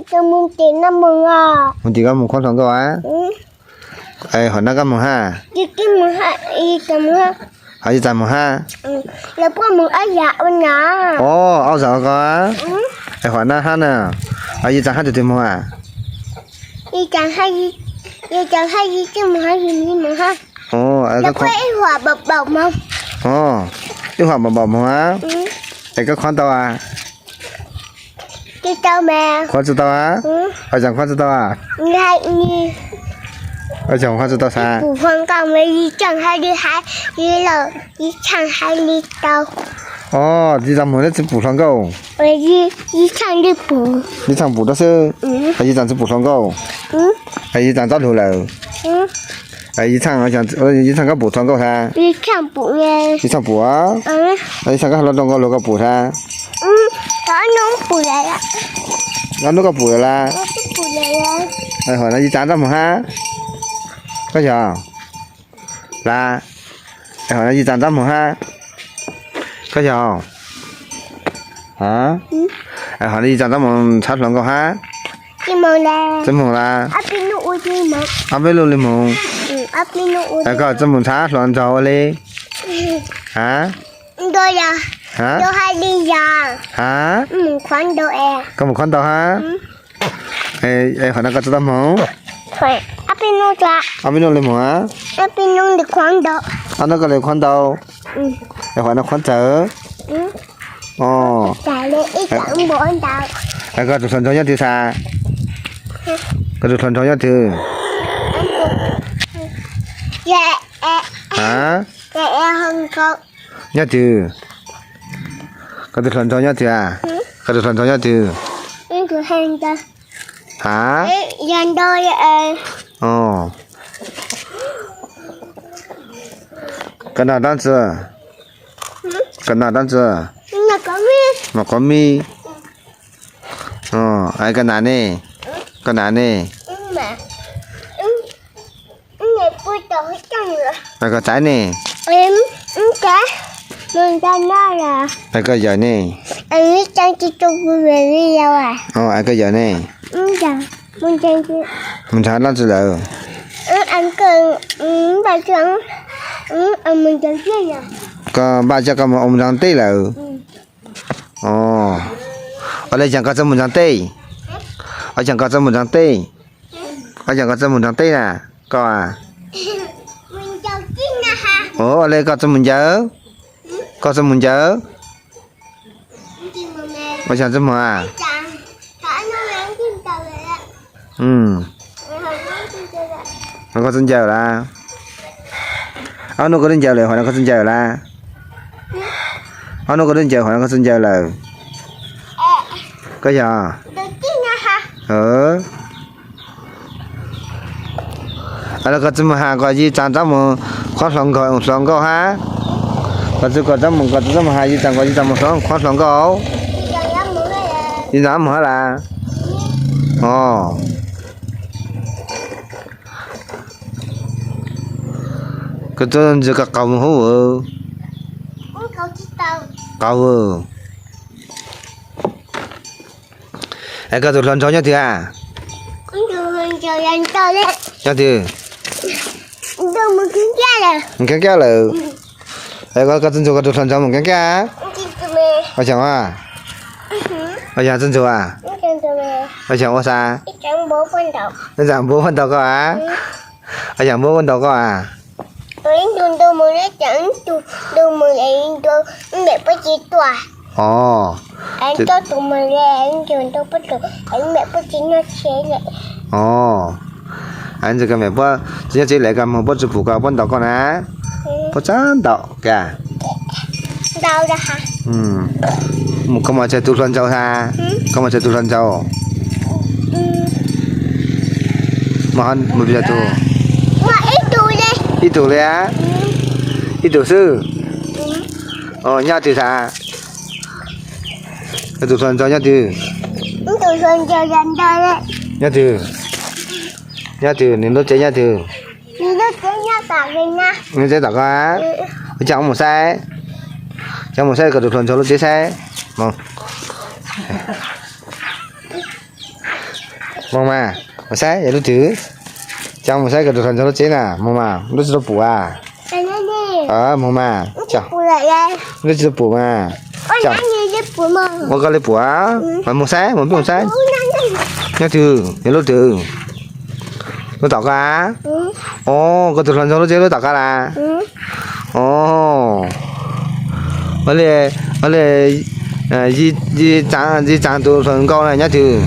Mus tim koj mus khuab hluas nkauj a. Hom no koj mus hab? Hos yij txav mus hab? Lawv puab mus ob yam ua na. Ob yam ua ko. Es hom no hab na, yij txav hab tus twg mus a? Ib huam npaum npaum moog a. Es koj khuab tau a? Khuab tsi tau a? Ua caag khuab tsi tau a? Ua caag khuab tsi tau xav? Yij txav mus neb tsi pum hluas nkauj? Yij txav pum dlua xwb, yij txav tsi pum hluas nkauj. Yij txav txob lug lawm. Yij txav, yij txav koj pum hluas nkauj xav? Yij txav pum, yij txav koj hluas nkauj lug koj pum xav? Ob nub koj pum lawm la? Hom no yij txav nrab moog hab? Koj yog la? Hom no yij txav nrab moog hab? Koj yog? Hom no yij txav nrab moog txhab hluas nkauj hab? Tsi moog la? Ob peb lub li moog. Koj tsi moog txhab hluas nraug ua li? Ha? Koj mus khuab ntau hab? Hom no koj tsi tau moog? Ob peb nub li moog a? Ob nub koj li khuab ntau? Es hom no khuab txawv? Koj tus hluas nraug nyob twg xav? Koj tus hluas nraug nyob twg? Nyob twg? Koj tus hluas nraug nyob twg a? Koj tus hluas nraug nyob twg? Ha? Koj noj dlaab tsi? Koj noj dlaab tsi? Noj qhov mib. Es koj nas ne? Koj nas ne? Koj txav ne? Es koj yawm ne? Es koj yawm ne? Mus nrhav dlaab tsi lawm? Koj npaj coj koj mus ua ntsaag teb lawm. Ua le caag koj txawj mus ntsaag teb? Ua caag koj txawj mus ntsaag teb? Ua caag koj txawj mus ntsaag teb na? Koj a? Ua le koj txawj mus ncaws? Koj txawj mus ncaws? Ua caag txawj mus a? Koj txawj ncaws lawm? Ob nub koj twb ncaws lawm, hom no koj txawj ncaws lawm? Ob nub koj twb ncaws, hom no koj txawj ncaws lawm? Koj yog? Los koj txawj mus has kom yij tsaa rov mus khuab hluas nkauj, hluas nkauj hab. Koj txawj, koj txawj mus, koj txawj mus has yij tsaa kom yij tsaa mus khuab hluas nkauj. Yij tsaa mus hab las? Koj txawj ntsia koj qaug mus hub. Qaug. Es koj tus hluas nraug nyob twg a? Nyob twg? Mus kheev kiab lawm. Es koj txawj ntsuag koj tus hluas nraug mus kheev kiab? Ua caag a? Ua caag txawj ntsuag a? Ua caag ua xav? Neb tsaa npuab puab ntaus koj a? Ua caag npuab puab ntaus koj a? Os, ntawm koj mem puab tsi nyob tsheb lawm, koj moog puab tsi pum koj, puab ntaus koj na? Puab tsaab ntaus kag. Koj mas tseem tus hluas nraug has, koj mas tseem tus hluas nraug. Mus pes tsawg tug? Ib tug li a? Ib tug xwb. Nyob twg has? Koj tus hluas nraug nyob twg? Nyob twg? Nyob twg? Nws lub tsev nyob twg? Lub tsev tom koj a? Ua caag mus saib, caag mus saib koj tus hluas nraug lub tsev saib. Moog mas, moog saib yog lub twg. Coj moog saib koj tus hluas nraug lub tsheb na, moog mas, lub tsi tau pum a. Moog mas, lub tsi tau pum mas. Ua koj le pum a. Mas moog saib, moog peb moog saib. Nyob twg, yog lub twg? Lub tom koj a? O, koj tus hluas nraug lub tsheb lub tom koj las? O, ua li, ua li, Yij Tsaas tus hluas nkauj na nyob twg?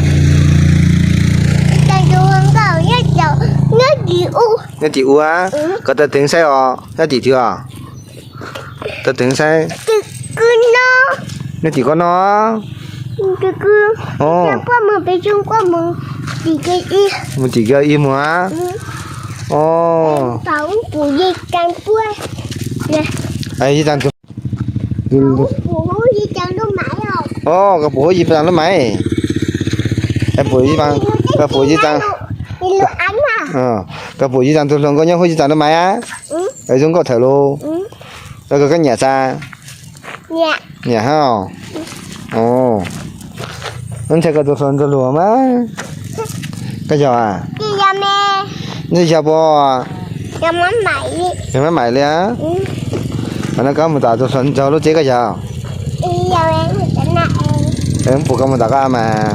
Nyob tim ua, koj tawm teev saib os, nyob tim twg os? Tawm teev saib. Nyob tim koj no. Mus tim koj ib muag. O, Yij Tsaas tus, o, koj pum huab Yij Tsaas lub maiv. Koj pum Yij Tsaas, koj pum Yij Tsaas tus hluas nkauj nyob huab Yij Tsaas lub maiv a? Zoo nkauj thawm lug. Koj nyiam xav? Nyiam hab. Ntshai koj tus hluas nraug hluas mas. Koj yog a? Ntshai yog puas? Yog mab maim li a. Mas no koj mus tom tus hluas nraug lub tsheb koj yog? Pum koj mus tom koj mas.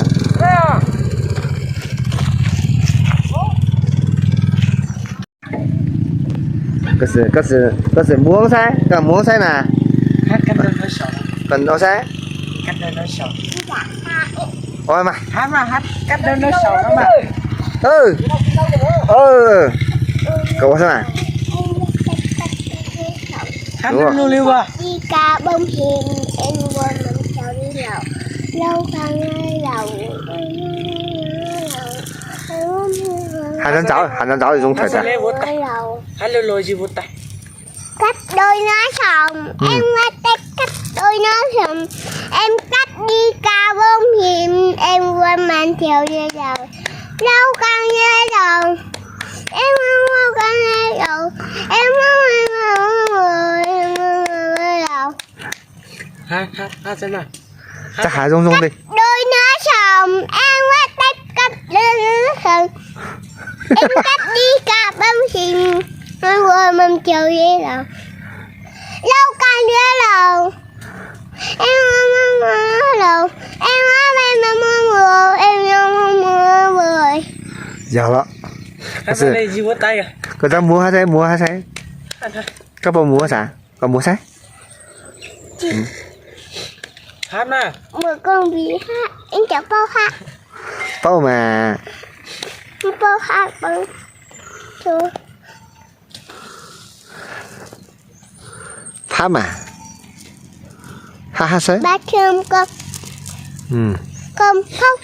Koj xav muab saib, koj muab saib na. Koj saib. Koj ua saib mas. Has ntau ntau zoo thawm tas. Cắp đôi nó xong, em qua tay cắp đôi nó xong. Em cắp đi cà bông thì em quên mang theo dây đầu. Lâu con dây đầu. Em không mua con dây đầu. Em không mua con dây đầu. Cắp đôi nó xong, em qua tay cắp đôi nó xong. Em cắp đi cà bông thì em quên mang theo dây đầu. Lâu con dây đầu. Em không mua, em không mua, em không mua rồi. Yog lawm. Koj txhob muab hab saib, muab hab saib. Koj puas muab saib? Koj muab saib. Em chào Pau ha. Paub mas. Pau ha, Pau. Phab mas. Hab hab saib. Ba thơm con. Con Phúc.